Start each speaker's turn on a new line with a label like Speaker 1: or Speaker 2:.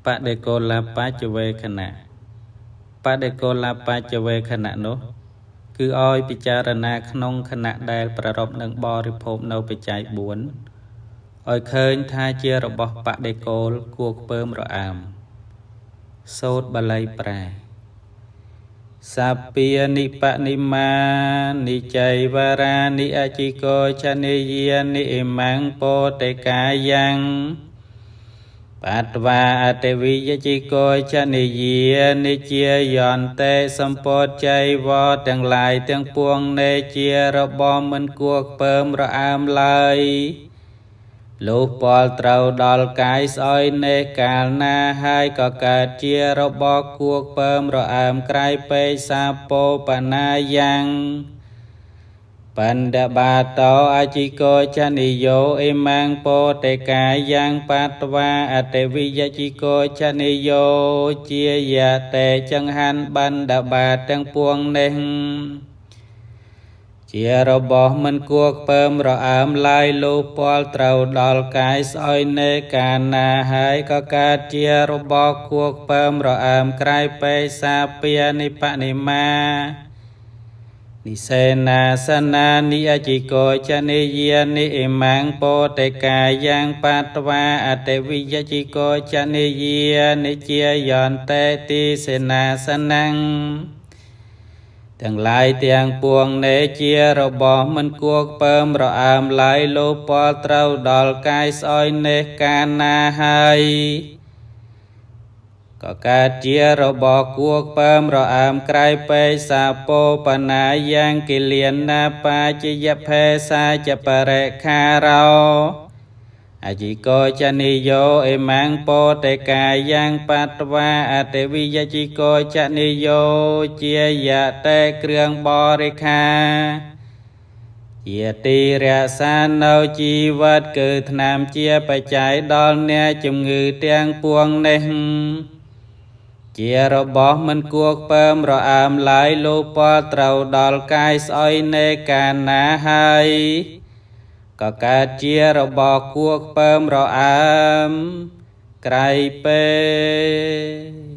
Speaker 1: បដិកូលបច្ចវេខណៈបដិកូលបច្ចវេខណៈនោះ គឺឲ្យពិចារណាក្នុងខណៈដែលប្រារព្ធនឹងបរិភោគនៅបច្ច័យ4ឲ្យឃើញថាជារបស់បដិកូលគួរខ្ពើមរអើមសូត្របាលីប្រែសព្យានិបនិមានិចៃវរានិអចិកោចនិយានិអិមੰពោតិកាយ៉ាងបាតវាអតិវិយจิកោចនិយានិជាយន្តេសម្ពតចៃវទាំងឡាយទាំងពួងនៃជារបស់មិនគួរខ្ពើមរអើមឡើយលុះពលត្រូវដល់កាយស្អុយនៃកាលណាហើយក៏កើតជារបស់គួរខ្ពើមរអើមក្រៃពេកសាពោបណាយ៉ាងបណ្ឌបាតោអចិកោចនិយោអិមੰពោតិកាយ៉ាងបាតវាអតិវិយจิកោចនិយោជាយតេចង្ហាន់បណ្ឌបាតទាំងពួងនេះជារបស់មិនគួរខ្ពើមរអើមឡើយលុះពលត្រូវដល់កាយស្អុយនៃកាលណាហើយក៏កើតជារបស់គួរខ្ពើមរអើមក្រៃពេកសាពានិបនិមានិសេនាសនានិអចិកោចនិយានិអិមੰពោតិកាយ៉ាងបាតវាអតិវិយจิកោចនិយានិជាយន្តេទីសេនាសនំទាំងឡាយទាំងពួងនៃជារបស់មិនគួរខ្ពើមរអើមឡើយលុះពលត្រូវដល់កាយស្អុយនេះកាលណាហើយក៏កើតជារបស់គួរខ្ពើមរអើមក្រៃពេកសាពោបណាយ៉ាងគិលានាបាជាយភេសាចបរិខារោអចិកោចនិយោអិមੰពោតិកាយ៉ាងបាតវាអតិវិយจิកោចនិយោជាយតេគ្រឿងបរិខាជាទីរក្សានៅជីវិតគឺថ្នាំជាបច្ច័យដល់អ្នកជំងឺទាំងពួងនេះជារបស់មិនគួរខ្ពើមរអើមឡើយលុះពលត្រូវដល់កាយស្អុយនៃកាលណាហើយក៏កើតជារបស់គួរខ្ពើមរអើមក្រៃពេក។